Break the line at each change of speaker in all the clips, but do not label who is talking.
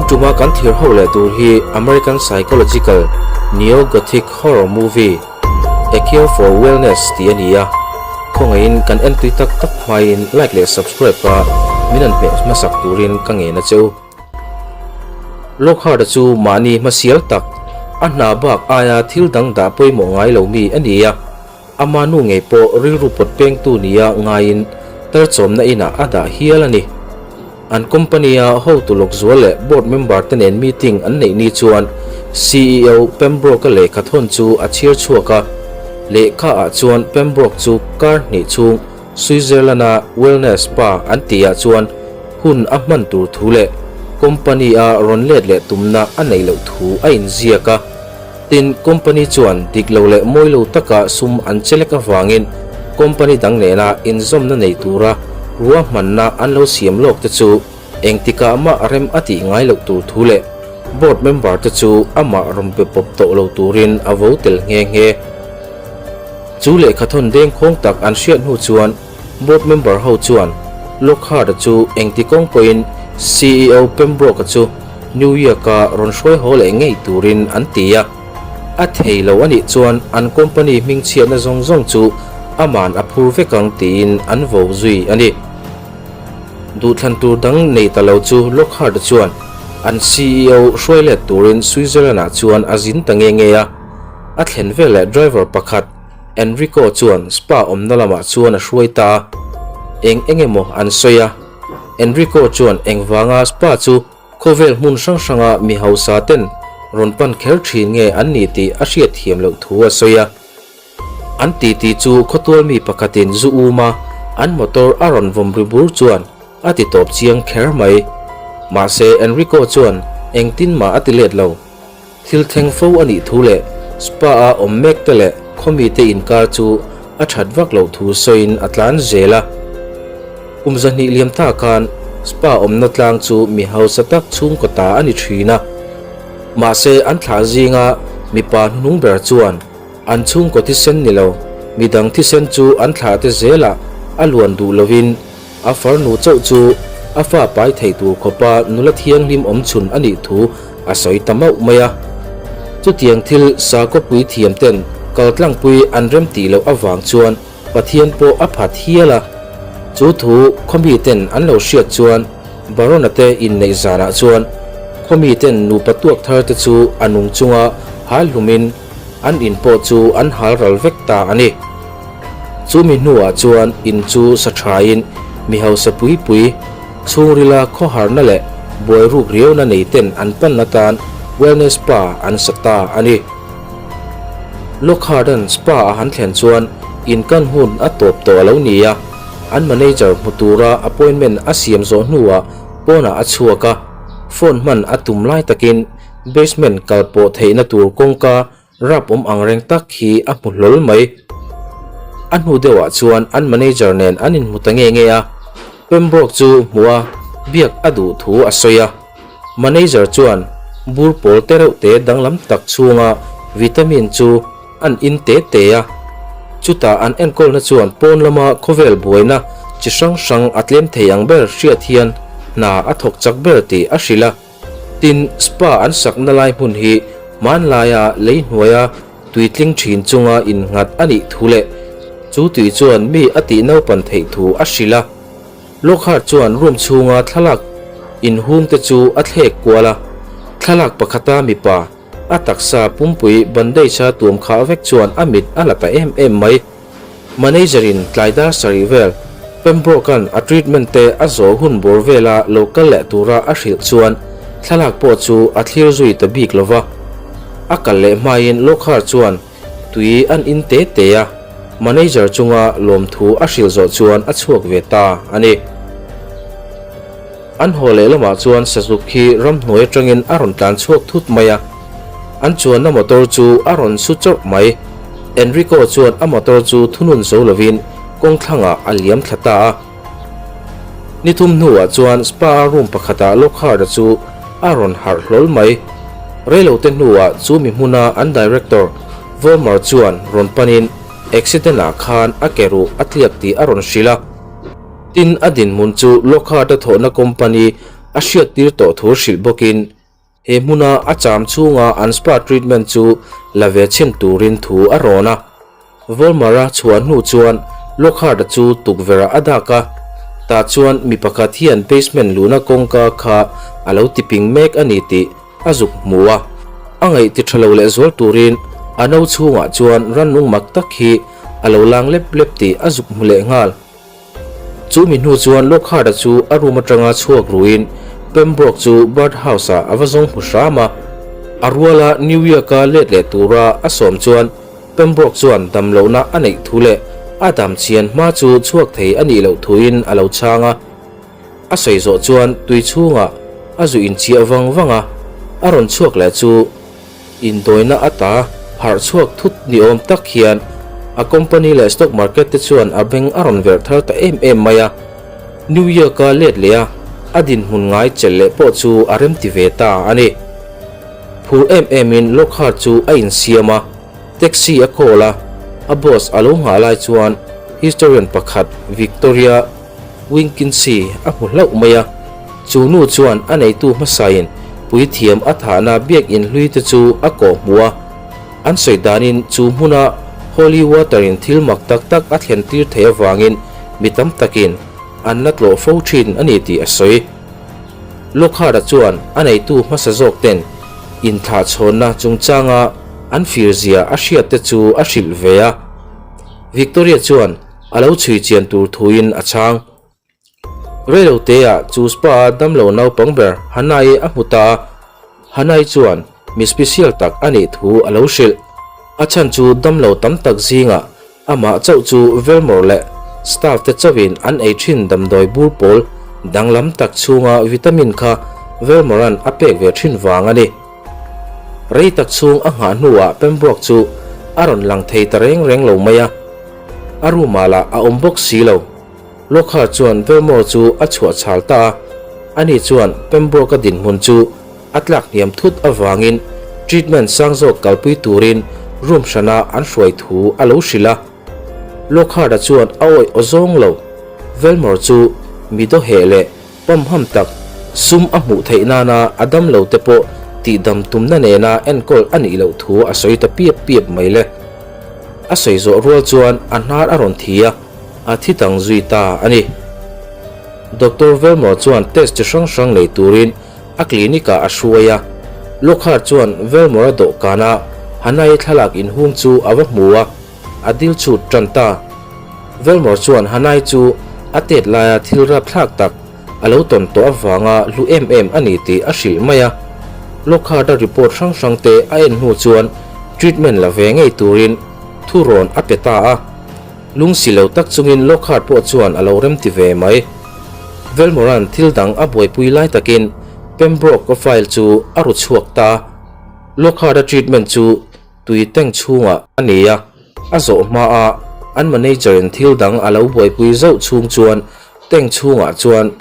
tuma kan thlir ho leh tur hi American Psychological Neo-Gothic Horror Movie A Cure for Wellness tih a ni a, khawngaihin kan entui tak tak hmain like leh subscribe a min han hmeh hmasak turin ka ngen a che u. Lockhart-a chu mahni hmasial tak, a hna bak aia thil dang dah pawimawh ngai lo mi a ni a, ama nu ngei pawh rilru pawt pengtu nia ngaiin tarchawmna inah a dah hial a ni. An company-a hotu lawk zual leh board member te nen meeting an neih ni chuan CEO Pembroke-a lehkha thawn chu a chhiar chhuak a, lehkha ah chuan Pembroke chu kar hnih chhung Switzerland-a wellness spa an tihah chuan hun a hman tur thu leh company-a rawn let leh tumna a neih loh thu a inziak a. Tin, company chuan dik lo leh mawi lo taka sum an chelek avangin company dang nena inzawmna nei tura ruahmanna an lo siam lawk te chu engtikah mah rem a tih ngai loh tur thu leh board member te chu amah rawn be pawp tawh lo turin a vo tel nghe nghe. Chu lehkhathawn dengkhawng tak an hriat hnu chuan board member ho chuan Lockhart-a chu engti kawng pawhin CEO Pembroke-a chu New York-a rawn hruai haw leh ngei turin an ti a. A thei lo a nih chuan an company hmingchhiatna zawng zawng chu aman a phur vek ang tiin an vo zui a ni. Duhthlan tur dang nei ta lo chu Lockhart-a chuan an CEO hruai let turin Switzerland-ah chuan a zin ta nge nge a. A thlen veleh driver pakhat Enrico chuan spa awmna lamah chuan a hruai ta a, eng eng emaw an sawi a. Enrico chuan engvanga spa chu khawvel hmun hrang hranga mi hausa ten rawn pan kher thin nge an ni tih a hriat thiam loh thu a sawi a. An titi chu khawtual mi pakhatin zu um a, an motor a rawn vawm ri bur chuan a ti tawp chiang kher mai. Mahse Enrico chuan engtin mah a ti let lo. Thil thleng fo a nih thu leh spa-a awm mek te leh khawmite inkar chu a that vak loh thu sawiin a tlan zel a. Kum zahnih liam ta khan spa awmna tlang chu mi hausa tak chhungkaw ta a ni thin a. Mahse an thlah zinga mipa hnuhnung ber chuan an chhungkaw thisen ni lo, midang thisen chu an thlah te zelah a luan duh lovin a farnu chauh chu a fa pai thei tur khawpa nula thianghlim awm chhun a nih thu a sawi ta mauh mai a. Chutiang thil sakawpui thiam ten kaltlangpui an rem tih loh avang chuan Pathian pawh a phat hial a. Chu thu khawmi ten an lo hriat chuan Barona te inneih zanah chuan khawmi ten nupa tuak thar te chu a nung chunga hal hlumin an in pawh chu an hal ral vek ta a ni. Chumi hnuah chuan in chu sa thain mi hausa pui pui, chhungrila khawharna leh buai ruk riauna nei ten an pan atan Wellness Spa an sa ta a ni. Lockhart-a'n spa a han thlen chuan in kan hun a tawp tawh a lo ni a, an manager hmu tura appointment a siam zawh hnuah pawnah a chhuak a, phone hman a tum lai takin basement kal pawh theihna tur kawngka Rap awm ang reng tak hi a hmu hlawl mai. A hnu deuhah chuan an manager nen an inhmu ta nge nge a, Pembroke chu hmuh a, biak a duh thu a sawi a. Manager chuan bur pawl te reuh te danglam tak chhunga vitamin chu an in te te a. Chutah an enkawlna chuan pawn lama khawvel buaina chi hrang hrang a tlem thei ang ber hriat hian hna a thawk chak ber tih a hrilh a. Tin, spa an sakna lai hmun hi hmanlaia lei hnuaia tui tling thin chunga innghat a nih thu leh chu tui chuan mi a tih naupan theih thu a hrilh a. Lockhart chuan room chhunga thlalak inhung te chu a thlek kual a, thlalak pakhata mipa a taksa pumpui bandage-a tuam khah vek chuan a mit a la ta em em mai. Manager-in tlai dar sarih vel Pembroke-a'n a treatment te a zawh hun bawr vela lo kal leh tura a hrilh chuan thlalak pawh chu a thlir zui ta bik lo va. A kal leh hmain Lockhart chuan tui an in te te a, manager chunga lawmthu a hrilh zawh chuan a chhuak ve ta a ni. An haw leh lamah chuan sazuk hi ramhnuai atangin a rawn tlan chhuak thut mai a, an chuanna motor chu a rawn su chawrh mai. Enrico chuan a motor chu thunun zo lovin kawng thlangah a liam thla ta a. Ni thum hnuah chuan spa-a room pakhatah Lockhart-a chu a rawn harh hlawl mai. Reilote hnuah chu mi hmuna an director Vollmer chuan rawn panin accident-ah khan a ke ruh a tliak tih a rawn hrilh a. Tin, a dinhmun chu Lockhart-a thawhna company. a hriattir tawh thu hrilh bawkin he hmuna a cham chhunga an spa treatment chu la ve chhin turin thu a rawn a. Vollmer-a chhuah hnu chuan Lockhart-a chu tukverh-ah a dak a, tah chuan mi pakhat hian basement luhna kawngka kha a lo tiping mek a ni tih a zuk hmu a. A ngaih ti tha lo leh zual turin a no chhungah chuan rannung mak tak hi a lo lang lep lep tih a zuk hmu leh nghal. Chu mi hnu chuan Lockhart-a chu a room atanga chhuak ruin Pembroke chu birdhouse-ah a va zawng hmu hram a. A ruala New York-a let leh tura a sawm chuan Pembroke chuan damlohna a neih thu leh a dam chhian hma chu chhuak thei a nih loh thuin a lo chhang a. A sawi zawh chuan tui chhungah a zu inchiah vang vang a, a rawn chhuak leh chu Indawina ata harh chhuak thut ni awm tak hian a company leh stock market te chuan a beng a rawn verh thar ta em em mai a. New York-a let leh a, a dinhmun ngai chelh leh pawh chu a remti ve ta a ni. Phur em emin Lockhart chu a insiam a, taxi a call a, a boss a lo nghah lai chuan historian pakhat Victoria Winkinsi a hmu hlauh mai a, chu nu chuan a neitu hmasain puithiam a thahna biakinn hlui te chu a kawh hmu a. An sawi danin chu hmuna holy water in thil mak tak tak a thlen tir theih avangin mi tam takin an la tlawh fo thin a ni tih a sawi. Lockhart-a chuan a neitu hmasa zawk ten inthlahchhawnna chungchanga an fir zia a hriat te chu a hrilh ve a. Victoria chuan A lo chhui chian tur thuin a chhang. Reiloteah chu spa-a damlo naupang ber Hanai a hmu ta a, Hanai chuan mi special tak a nih thu a lo hrilh. A chhan chu damlo tam tak zingah amah chauh chu Velmore leh staff te chauhin an ei thin damdawi bur pawl danglam tak chhunga vitamin kha Velmore-a'n a pek ve thin vang a ni. Rei tak chhung a nghah hnuah Pembroke chu a rawn lang thei ta reng reng lo mai a. A room ah lah a awm bawk si lo. Lockhart chuan Velmore chu a chhuah chhal ta a, ani chuan Pembroke-a dinhmun chu a tlak hniam thut avangin treatment sang zawk kalpui turin room hrana an hruai thu a lo hrilh a. Lockhart-a chuan a awih aw zawng lo. Velmore chu mi dawheh leh pamham tak sum a hmuh theih nana a damlo te pawh tihdam tumna nena enkawl a nih loh thu a sawi ta piap piap mai le. A sawi zawh rual chuan a hnar a rawn thi a, a thi dang zui ta a ni. Doctor Velmore chuan test chi hrang hrang nei turin a clinic ah a hruai a. Lockhart chuan Velmore-a dawhkana Hanai thlalak inhung chu a va hmu a, a dil chhut tan ta. Velmore chuan Hanai chu a tet laia thil rapthlak tak a lo tawn tawh avanga hlu em em a ni tih a hrilh mai a. Lockhart-a report hrang hrang te a en hnu chuan treatment la ve ngei turin thurawn a pe ta a. Lungsi lo tak chungin Lockhart pawh chuan a lo remti ve mai. Velmore-a'n thil dang a buaipui lai takin Pembroke-a file chu a ru chhuak ta. Lockhart-a treatment chu Tui tank chhungah a nei a, a zawh hma a an manager in thil dang a lo buaipui zauh chhung chuan tank chhungah chuan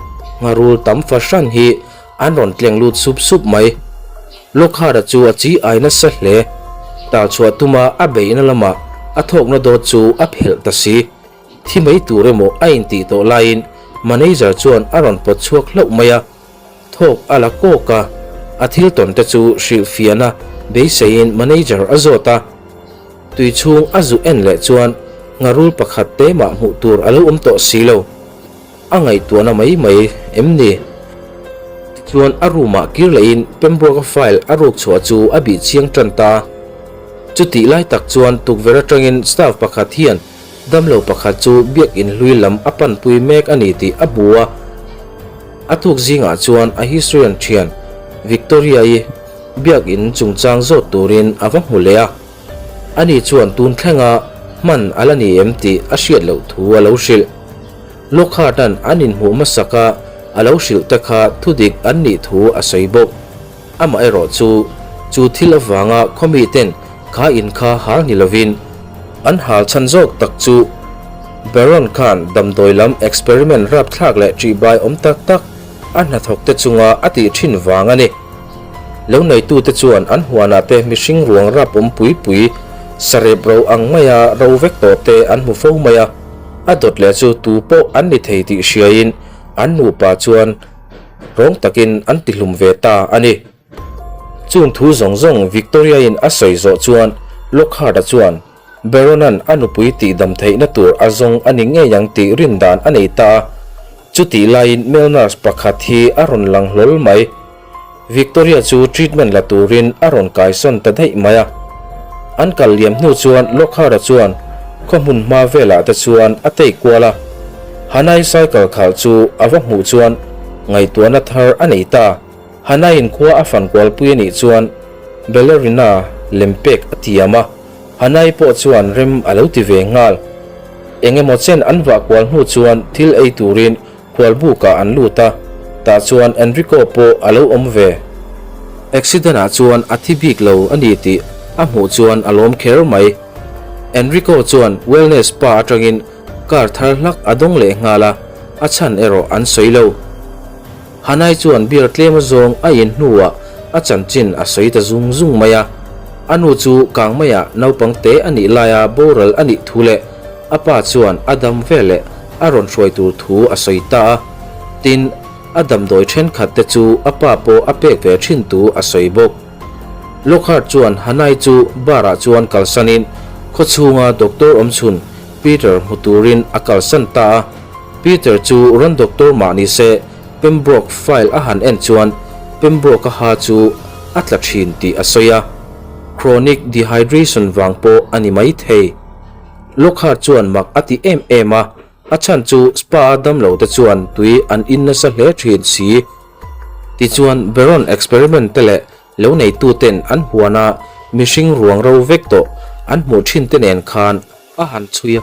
ngharul tam fahran hi an rawn tleng lut sup sup mai. Lockhart-a chu a chi ai nasa hle. Tal chhuah tuma a beihna lamah a thawkna dawt chu a phelh ta si. Thi mai tur emaw a intih tawh laiin manager chuan a rawn pawt chhuak hlauh mai a. Thawk a la kawk a, a thil tawn te chu hrilh fiahna beiseiin manager a zawt a. Tui chhung a zu en leh chuan ngharul pakhat te mah hmuh tur a lo awm tawh si lo. A ngaihtuahna mai mai em ni? Tichuan a room ah kir lehin Pembroke-a file a ruk chhuah chu a bih chiang tan ta. Chutih lai tak chuan tukverh atangin staff pakhat hian damlo pakhat chu biakin hlui lam a panpui mek a ni tih a hmu a. A tuk zingah chuan a historian thian Victoria-i biakin chungchang zawt turin a va hmu leh a. Ani chuan tun thlenga hman a la ni em tih a hriat loh thu a lo hrilh. Lockhart-a'n an inhmuh hmasak a a lo hrilh te kha thudik an nih thu a sawi bawk. Amaherawh chu, chu thil avanga khawmiten kha in kha hal ni lovin an hal chhan zawk tak chu Baron khan damdawi lam experiment rapthlak leh ṭihbai awm tak tak a hnathawk te chunga a tih ṭhin vang a ni. Lo neitute chuan an huanah te mihring ruang rap awm pui pui sarep ro ang maia ro vek tawh te an hmu fo mai a, a dawt leh chu tu pawh an ni thei tih hriain an nupa chuan. Rawng takin an tihlum ve ta a ni. Chung thu zawng zawng Victoria-in a sawi zawh chuan Lockhart-a chuan Baron-a'n a nupui tihdam theihna tur a zawng a ni ngei ang tih rin dan a nei ta a. Chutih laiin male nurse pakhat hi a rawn lang hlawl mai. Victoria chu treatment la turin a rawn kaisawn ta daih mai a. An kal liam hnu chuan Lockhart-a chuan khaw hmun hma velah te chuan a tei kual a. Hanai cycle khalh chu a va hmuh chuan ngaihtuahna thar a nei ta. Hanaiin khua a fan kualpui a nih chuan Ballerina lem pek a tiam a, Hanai pawh chuan rem a lo ti ve nghal. Eng emaw chen an vah kual hnu chuan thil ei turin Khualbukah an lut a, tah chuan Enrico pawh a lo awm ve. Accident ah chuan a thi bik lo a ni tih a hmuh chuan a lawm kher mai. Enrico chuan Wellness pa atangin car thar hlak a dawng leh nghal a, a chhan erawh an sawi lo. Hanai chuan beer tlem azawng a in hnuah a chanchin a sawi ta zung zung mai a. A nu chu kang maiah naupang te a nih laia boral a nih thu leh a pa chuan a dam veleh a rawn hruai tur thu a sawi ta a. Tin, a damdawi thenkhat te chu a pa pawh a pek ve thin tu a sawi bawk. Lockhart chuan Hanai chu bar ah chuan kalsanin khaw chhunga doctor awmchhun Peter hmu turin a kalsan ta a. Peter chu rawn doctor mah ni se Pembroke file a han en chuan Pembroke-a ha chu a tla thin tih a sawi a. Chronic dehydration vang pawh a ni mai thei. Lockhart chuan mak a ti em em a, a chhan chu spa-a damlo te chuan tui an in nasa hle thin si. Tichuan Baron experiment te leh lo neitu ten an huana mihring ruang ro vek tawh an hmuh thin te nen khan a han chhui a.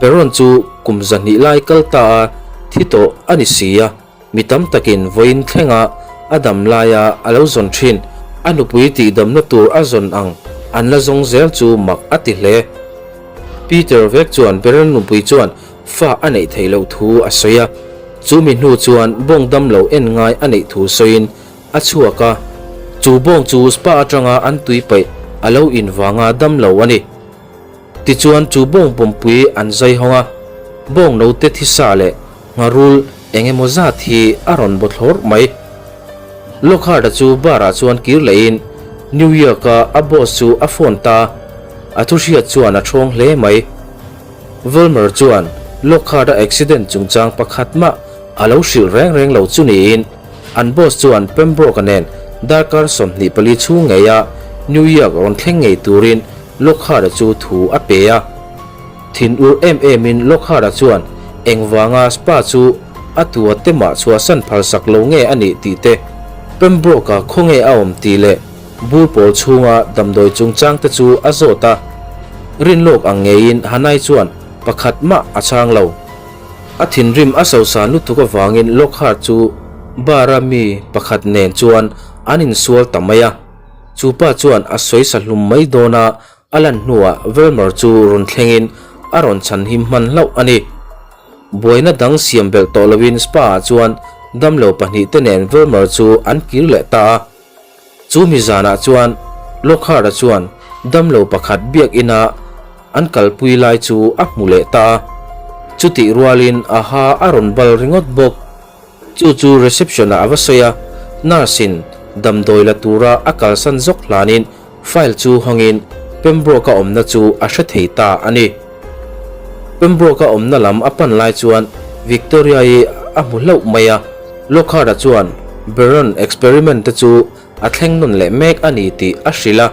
Baron chu kum 200 lai kal ta a thi tawh a ni si a. Mi tam takin vawiin thlenga a dam laia a lo zawn thin, a nupui tihdamna tur a zawn ang an la zawng zel chu mak a ti hle. Peter vek chuan Baron nupui chuan fa a neih theih loh thu a sawi a, chu mi hnu chuan bawng dam lo en ngai a neih thu sawiin a chhuak a, chu bawng chu spa atanga an tui paih a lo in vanga dam lo a ni. Tichuan chu bawng pawmpui an zai hawng a, bawng note thisa leh ngharul eng emaw zat hi a rawn baw thlawr mai. Lockhart-a chu bar-ah chuan kir lehin New York-a a boss chu a phone ta, a thu hriat chuan a thawng hle mai. Vollmer chuan Lockhart-a accident chungchang pakhat mah a lo hrilh reng reng lo chu niin an boss chuan Pembroke-a nen darkar 24 chhung ngeia New York rawn thleng ngei turin Lockhart-a chu thu a pe a. Thin ur em emin Lockhart-a chuan engvanga Spa chu a tua te mah chhuahsan phalsak lo nge a nih tih te, Pembroke-a khawnge a awm tih leh bur pawl chhunga damdawi chungchang te chu a zawt a. Rinlawk ang ngeiin Hanai chuan pakhat mah a chhang lo. A thinrim a sosan lutuk avangin Lockhart chu bar-a mi pakhat nen chuan an insual ta mai a. Chu pa chuan a sawi sa hlum mai dawn a, a lan hnuah Velmer chu rawn thlengin a rawn chhan him hman hlauh a ni. Buaina dang siam belh tawh loin spa ah chuan damlo pahnihte nen Velmer chu an kir leh ta a. Chu mi zanah chuan Lockhart-a chuan damlo pakhat biakina an kalpui lai chu a hmu leh ta a. Chutih rualin a ha a rawn bal ringawt bawk. Chu chu reception ah a va sawi a, nurse in damdawi la tura a kalsan zawk hlanin file chu hawngin Pembroke-a awmna chu a hre thei ta a ni. Pembroke-a awmna lam a pan lai chuan Victoria-i a hmu hlauh mai a, Lockhart-a chuan Baron experiment te chu a thleng nawn leh mek a ni tih a hrilh a.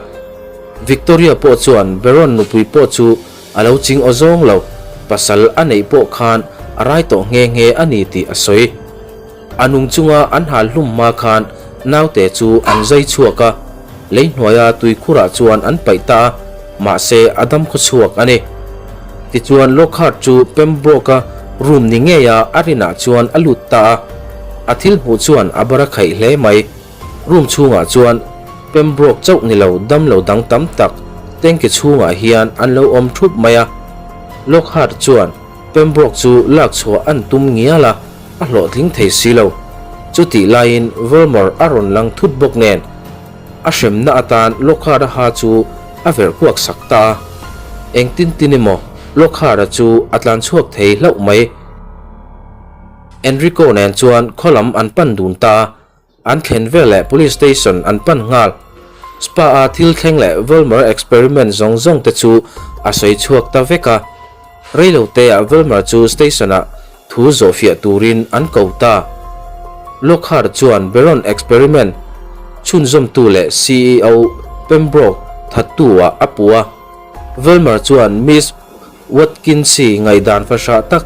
Victoria pawh chuan Baron nupui pawh chu A lo ching aw zawng lo, pasal a neih pawh khan a rai tawh nghe nghe a ni tih a sawi. A nung chunga an hal hlum hma khan naute chu an zai chhuak a, lei hnuaia tuikhurah chuan an paih ta a, mahse a dam khaw chhuak a ni. Tichuan Lockhart chu Pembroke-a room ni ngeia a rinah chuan a lut ta a, a thil hmuh chuan a bar a khaih hle mai. Room chhungah chuan Pembroke chauh ni lo damlo dang tam tak tanki chhungah hian an lo awm thup mai a. Lockhart chuan Pembroke chu lak chhuah an tum ngial a, a hlawhtling thei si lo. Chutih laiin Vollmer a rawn lang thut bawk nen a hremna atan Lockhart-a ha chu a verh kuak sak ta a. Engtin tin emaw Lockhart-a chu a tlan chhuak thei hlauh mai. Enrico nen chuan khaw lam an pan dun ta a, an thlen veleh police station an pan nghal. Spa-a thil thleng leh Wilmer experiment zawng zawng te chu a sawi chhuak ta vek a. Reiloteah Wilmer chu station-ah thu zawhfiah turin an ko ta. Lockhart chuan Baron experiment chhunzawmtu leh CEO Pembroke thattu-ah a puh a. Wilmer chuan Miss Watkinsi ngaihdan fahrah tak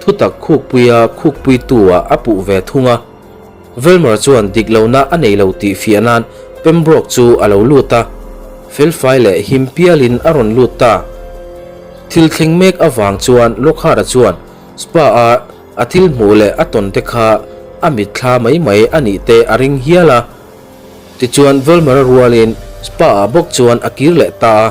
thutak khukpuia khukpuitu-ah a puh ve thung a. Wilmer chuan dik lohna a nei lo tih fiah nan Pembroke chu a lo lut a, felfai leh him pialin a rawn lut ta. Thil thleng mek avang chuan Lockhart-a chuan Spa-a a thil hmuh leh a tawn te kha a mitthla mai mai a nih te a ring hial a. Tichuan Wilmer-a rualin Spa-ah bawk chuan a kir leh ta a.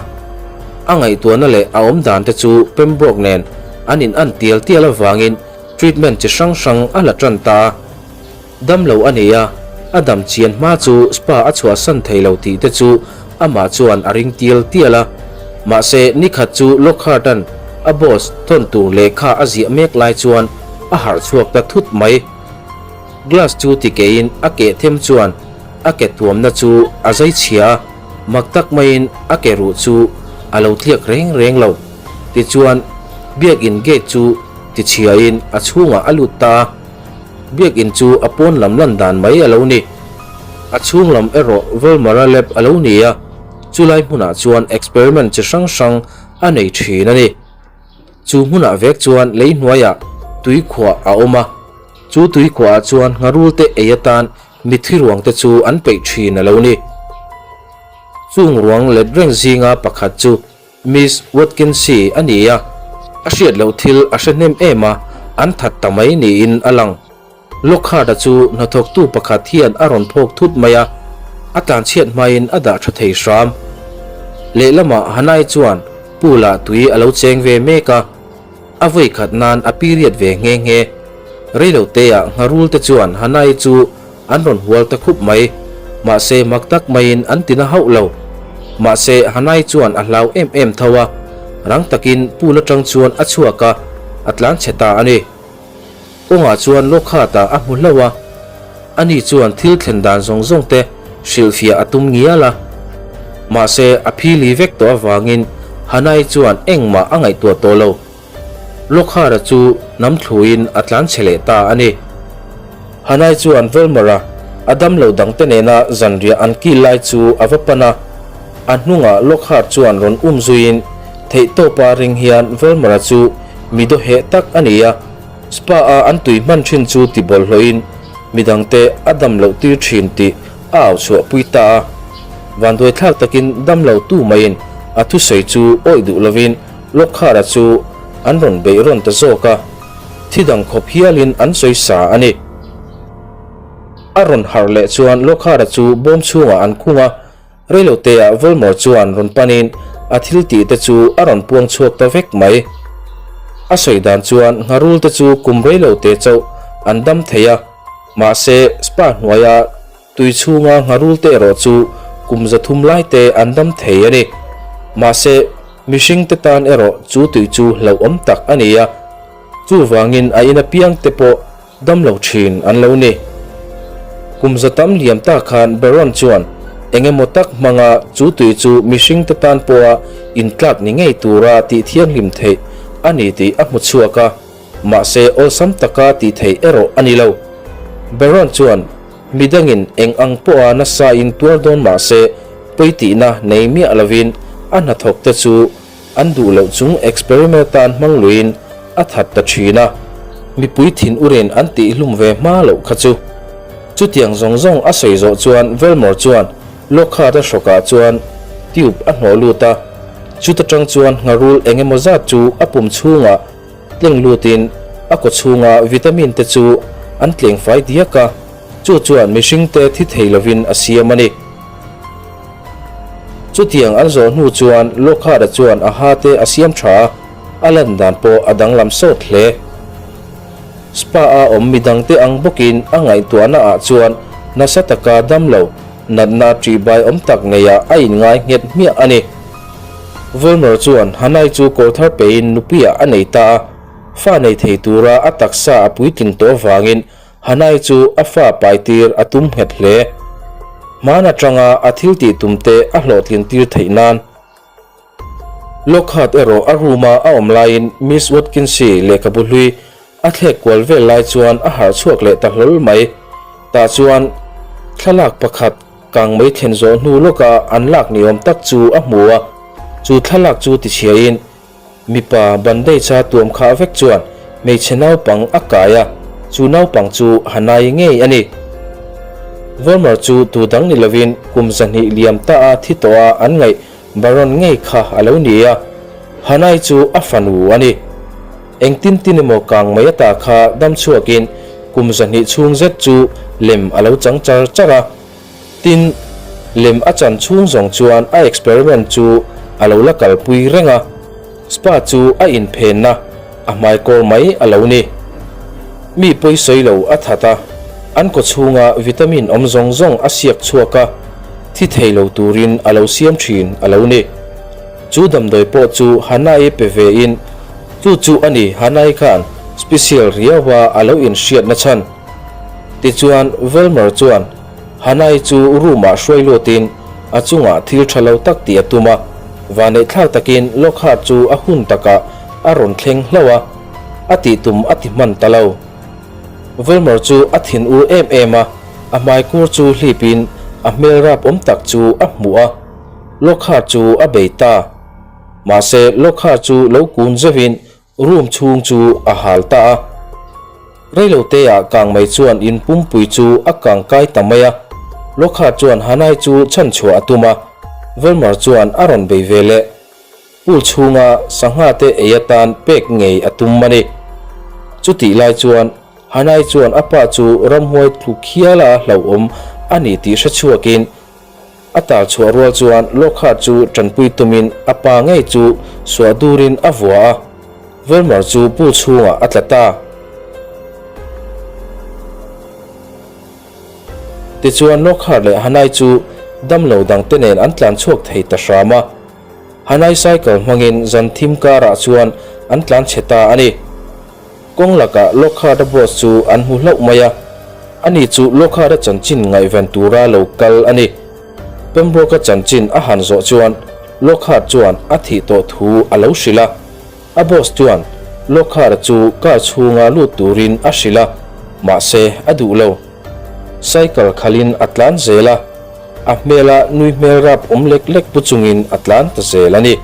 A ngaihtuahna leh a awmdan te chu Pembroke nen an in an tial tial avangin treatment chi hrang hrang a la tan ta a. Dam lo a nei a, a dam chian hma chu spa a chhuahsan thei lo tih te chu amah chuan a ring tial tial a. Mahse, nikhat chu Lockhart-a'n a boss thawn tur lehkha a ziah mek lai chuan a harh chhuak ta thut mai. Glass chu ti keiin a keh them chuan a ke tuamna chu a zai chhia a, mak tak maiin a ke ruh chu a lo tliak reng reng lo. Tichuan, biakin gate chu ti chhiain a chhungah a lut ta a. Biakin chu a pawn lam lan dan mai a lo ni. A chhung lam erawh Wilmer-a lab a lo ni a, chulai hmunah chuan experiment chi hrang hrang a nei thin a ni. Chu hmunah vek chuan lei hnuaiah tui khuah a awm a, chu tui khuahah chuan ngharul te ei atan mitthi ruang te chu an peih thin a lo ni. Chung ruang let reng zinga pakhat chu Miss Watkinsi a ni a, a hriat loh thil a hre hnem em a, an that ta mai niin a lang. Lockhart-a chu hnathawktu pakhat hian a rawn phawk thut mai a, a tlanchhiat hmain a dah tha thei hram. Lehlamah Hanai chuan pool-ah tui a lo cheng ve mek a, a vawi khat nan a period ve nghe nghe. Reiloteah ngharul te chuan Hanai chu An rawn hual ta khup mai. Mahse mak tak maiin an tina hauh lo. Mahse Hanai chuan a hlau em em tho a, rang takin pool atang chuan a chhuak a, a tlan chhe ta a ni. Kawngah chuan Lockhart-a a hmu hlauh a, ani chuan thil thlen dan zawng zawng te hrilhfiah a tum ngial a. Mahse a phili vek tawh avangin Hanai chuan engmah a ngaihtuah tawh lo. Lockhart-a chu hnam thluin a tlan chhe leh ta a ni. Hanai chuan Wilmer-a a damlo dangte nena zanriah an kil lai chu a va pan a, a hnungah Lockhart chuan rawn um zuiin theihtawpa ring hian Wilmer-a chu mi dawheh tak a ni a, spa-a an tui hman thin chu ti bawlhhlawhin midangte a damloh tir thin tih a au chhuahpui ta a. Vanduaithlak takin damlo tu maiin a thusawi chu awih duh lovin Lockhart-a chu an rawn beih rawn ta zawk a, thi dang khawp hialin an sawi sa a ni. A rawn harh leh chuan Lockhart-a chu bawm chhungah an khung a, reiloteah Voldemort chuan rawn panin a thil tih te chu a rawn puang chhuak ta vek mai. A sawi dan chuan ngharul te chu kum reilote chauh an dam thei a, mahse spa hnuaia Tui chhunga ngharulte erawh chu kum 300 lai te an dam thei a ni. Mahse, mihringte tan erawh chu tui chu hlauhawm tak a ni a, chuvangin a in apiangte pawh dam lo thin an lo ni. Kum za tam liam ta khan Baron chuan eng emaw tak hmanga chu tui chu mihringte tan pawha intlak ni ngei tura tih thianghlim theih a ni tih a hmu chhuak a. Mahse, awlsam taka tih theih erawh a ni lo. Baron chuan midangin eng ang pawha nasa in tuar dawn mahse pawi tihna nei miah lovin a hnathawk te chu an duh loh chung experiment atan hmang luiin a that ta thin a. Mipui thin urin an tihhlum ve hma loh kha chu. Chutiang zawng zawng a sawi zawh chuan Velmore chuan Lockhart-a hrawkah chuan tube a hnawh lut a, chuta tang chuan ngharul eng emaw zat chu a pum chhungah Tleng lutin a kaw chhunga vitamin te chu an tleng fai diak a, chu chuan mihringte thi thei lovin a siam a ni. Chutiang an zawh hnu chuan Lockhart-a chuan a ha te a siam tha a, a lan dan pawh a danglam sawt hle. Spa-a awm midangte ang bawkin a ngaihtuahna ah chuan nasa taka damlo natna ṭihbai awm tak neiah a inngai nghet hmiah a ni. Vollmer chuan Hanai chu kawr thar pein nupuiah a nei ta a, Fa nei thei tura a taksa a puitling tawh avangin Hanai chu a fa paitir a tum nghet hle. Hman atanga a thil tih tum te a hlawhtlin tir theih nan. Lockhart erawh a room a a awm laiin Miss Watkinsi lehkhabu hlui a thlek kual vel lai chuan a harh chhuak leh ta hlawl mai. Tah chuan thlalak pakhat kang mai thlen zawh hnu lawka an lak ni awm tak chu a hmu a, chu thlalak chu tichhiain Mipa bandage a tuam khah vek chuan hmeichhe naupang a kai a, chu naupang chu Hanai ngei a ni. Vollmer chu tu dang ni lovin kum 200 liam ta a thi tawh a an ngaih Baron ngei kha a lo ni a, Hanai chu a fanu a ni. Engtin tin emaw kang mai ata kha dam chhuakin kum 200 chhung zet chu lem a lo chang char char a. Tin, lem a chan chhung zawng chuan a experiment chu a lo la kalpui reng a, spa chu a inphenna a hmaikawr mai a lo ni. Mi pawisawi lo a that a, an kawchhunga vitamin awm zawng zawng a siak chhuak a, thi thei lo turin a lo siam thin a lo ni. Chu damdawi pawh chu Hanai pe ve in, chu chu a ni Hanai khan special riaua a lo inhriatna chhan. Tichuan, Velmer chuan Hanai chu room-ah hruai lutin a chungah thil tha lo tak tih a tum a, vaneihthlak takin Lockhart chu a hun takah a rawn thleng hlauh a, a tih tum a ti hman ta lo. Velmer chu a thin ur em em a, a hmaikur chu hlipin a hmel rap awm tak chu a hmuh a, Lockhart chu a bei ta. Mahse, Lockhart chu lo kun zeuhin Room chhung chu a hal ta a. Reiloteah kang mai chuan in pumpui chu a kang kai ta mai a. Lockhart chuan Hanai chu chhanchhuah a tum a, Velmer chuan a rawn bei ve leh. Pool chhunga sangha te ei atan pek ngei a tum a ni. Chutih lai chuan Hanai chuan a pa chu ramhuai tluk hiala hlauhawm a ni tih hrechhuakin A tal chhuah rual chuan Lockhart chu tanpui tumin a pa ngei chu suah durin a vua a, Vollmer chu pool chhungah a tla ta. Tichuan Lockhart leh Hanai chu damlo dangte nen an tlan chhuak thei ta hram a, Hanai cycle hmangin zan thim karah chuan an tlan chhe ta a ni. Kawng lakah Lockhart-a boss chu an hmu hlauh mai a, ani chu Lockhart-a chanchin ngaihven tura lo kal a ni. Pembroke-a chanchin a han zawh chuan Lockhart chuan a thih tawh thu a lo hrilh a. A boss chuan Lockhart-a chu car chhunga lut turin a hrilh a, mahse a duh lo. Cycle khalhin a tlan zel a, a hmela nui hmel rap awm lek lek pu chungin a tlan ta zel a ni.